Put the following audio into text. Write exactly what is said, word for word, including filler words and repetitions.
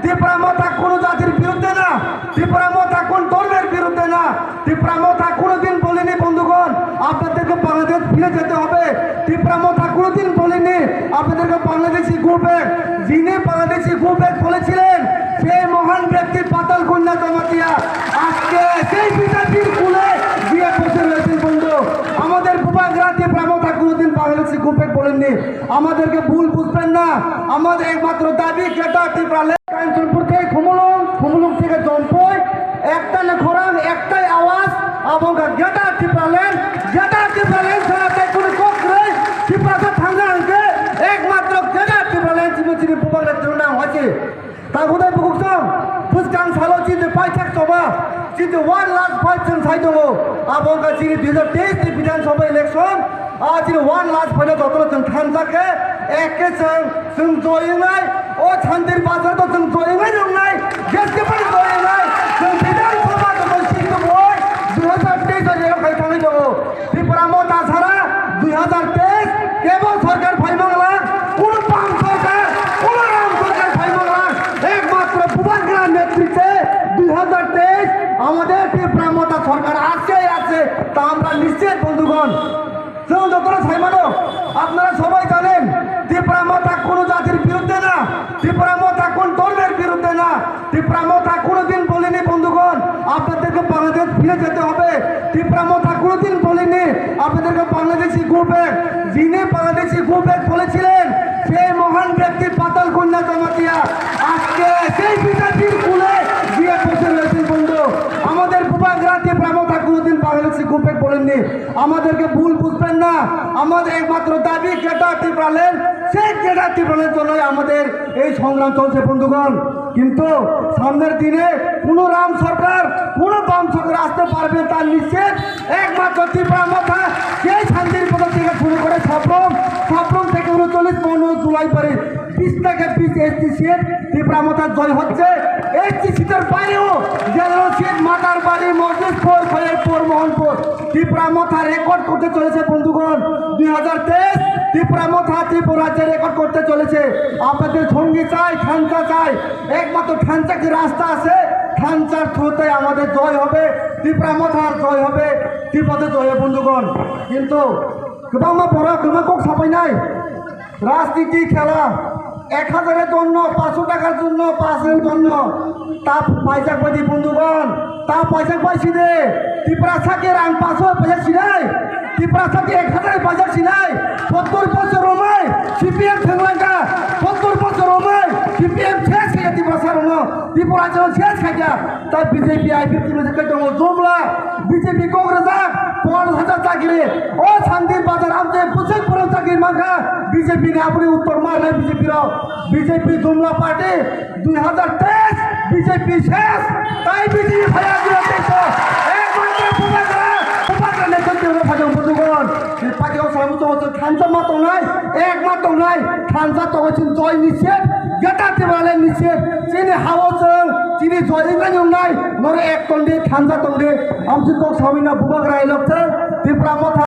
ত্রিপুরা মথা কোনো জাতির বিরুদ্ধে না, ত্রিপুরা মথা কোন ধর্মের বিরুদ্ধে না। ত্রিপুরা মথা কোনোদিন বলেনি বন্ধুগণ, আপনাদেরকে বাংলাদেশ ফিরে যেতে হবে। ত্রিপুরা মথা কোনোদিন বলেনি আপনাদেরকে বাংলাদেশি গো ব্যাক। যিনি বাংলাদেশি গো ব্যাক বলেছিলেন, সেই মহান ব্যক্তি পাতাল কন্যা জমাতিয়া আজকে সেই বিজেপির কুলে গিয়ে বসে রয়েছেন বন্ধু। আমাদের বুবাগ্রা ত্রিপুরা মথা কোনোদিন বাংলাদেশি গো ব্যাক বলেননি। আমাদেরকে ভুল বুঝবেন না, আমাদের একমাত্র দাবি গ্রেটার ত্রিপুরা ল্যান্ড। কাঞ্চনপুর থেকে খুমুলুং, খুমুলুং থেকে জম্পই, একটা না খরাং, একটাই আওয়াজ, এবং গ্রেটার ত্রিপুরা ল্যান্ড, গ্রেটার ত্রিপুরা ল্যান্ড ছাড়া তাই কোনো কোক নেই। ত্রিপুরা থাঙ্গা আনকে একমাত্র গ্রেটার ত্রিপুরা ল্যান্ড চিনি চিনি বুবাগ্রা ত্রিপুরা নাম হয়েছে। Takhunai bukuksong, bwskang salo chini paithak choba, chini one lakh five chwng sai tongo. Abo wngkha chini dui hazar teis ni Bidhan Sabha election, a chini one lakh phaino jotono chwng thansa khe, ek khe chwng, chwng joy wngnai, o Chandir Bazar to chwng joy wngnai, wngnai, J S K pano joy wngnai, chwng Bidhan Sabha joto seat tubui, dui hazar teis o jero khai thangwi tongo. Tripura Motha sara dui hazar teis kebo sorkar phaimangla, kuno bam sorkar, kuno ram sorkar phaimangla, ekmatro Bubagra netritwe dui hazar teis amader Tripura Motha sorkar আছে, আছে, তা আমরা নিশ্চিত বন্ধুগণ। Chwng jotono saimano, আপনারা সবাই জানেন, Tripura Motha কোনো জাতির বিরুদ্ধে না, Tripura Motha কোন ধর্মের বিরুদ্ধে না, ত্রিপুরা মথা কোনোদিন বলেনি বন্ধুগণ, আপনাদেরকে বাংলাদেশ ফিরে যেতে হবে। ত্রিপুরা মথা কোনোদিন বলেনি আপনাদেরকে বাংলাদেশি গো ব্যাক। যিনি বাংলাদেশি গো ব্যাক বলেছিলেন, সেই মহান ব্যক্তি পাতাল কন্যা জমাতিয়া আজকে সেই বিজেপির কুলে গিয়ে বসে রয়েছেন বন্ধু। আমাদের বুবাগ্রা ত্রিপুরা মথা কোনোদিন বাংলাদেশি গো ব্যাক বলেননি। আমাদেরকে ভুল বুঝবেন না, আমাদের একমাত্র দাবি গ্রেটার ত্রিপুরা ল্যান্ড। সেই গ্রেটার ত্রিপুরা ল্যান্ড জন্যই আমাদের এই সংগ্রাম চলছে বন্ধুগণ। কিন্তু সামনের দিনে কোনো রাম সরকার, কোনো বাম সরকার আসতে পারবে তার নিশ্চিত। একমাত্র ত্রিপুরা মথা, সেই শান্তির পদক থেকে শুরু করে সাপ্রম, সাপ্রম থেকে ঊনচল্লিশ মহানগর জুলাই পারে বিশ থেকে বিশ এসটি সিট ত্রিপুরা মথার জয় হচ্ছে। এসটি সিটের বাইরেও জেনারেল সিট, মাতারবাড়ি, মসজিদপুর, খয়েরপুর, মোহনপুর ত্রিপুরা মথা রেকর্ড করতে চলেছে বন্ধুগণ। দুই হাজার তেইশ ত্রিপুরা মথা ত্রিপুরা রাজ্যে রেকর্ড করতে চলেছে। আপনাদের সঙ্গী চাই, খানসা চাই, একমাত্র খানসা কি রাস্তা আছে, খানসার থ্রুতে আমাদের জয় হবে, ত্রিপুরা মথার জয় হবে, ত্রিপুরাতে জয় হবে বন্ধুগণ। কিন্তু গোবাংমা বড় গোবাং kok sapai nai, রাজনীতি খেলা, এক হাজারের জন্য, পাঁচশো টাকার জন্য, পাঁচ হাজারের জন্য তা পাইসাক বাদি বন্ধুগণ, তা পাইসাক পাইছি রে। ত্রিপুরা সাকে রাং পাঁচশো পয়সা সিনাই, ত্রিপুরা সাকে এক হাজার পয়সা সিনাই। সত্তর বছর রমাই সিপিএম থাংলাঙ্গা, সত্তর বছর রমাই সিপিএম শেষ হয়ে ত্রিপুরা সার হলো, ত্রিপুরা যেন শেষ হয়ে যায়। Tei B J P I P T ni kaitongo jumla, B J P Congress a pon hajar chakri, o Sandir Bazar amte bwswk borok chakri mankha, B J P ni aboni uttor ma nai B J P rok, B J P jumla party, dui hajar teis B J P ses, tai B J P phaya dui hajar teis o, ekmatro Bubagra, Bubagra netrito no phajang budugon, ni party o samu to thansa ma tongnai, ek ma tongnai, thansa tongo chini joy ni set, gata tibale ni set, chini hao chwng, chini joy ni nai nai, Noro ek tong di, thansa tong di, amsi kok sawina Bubagra elok thang, Tipra Motha.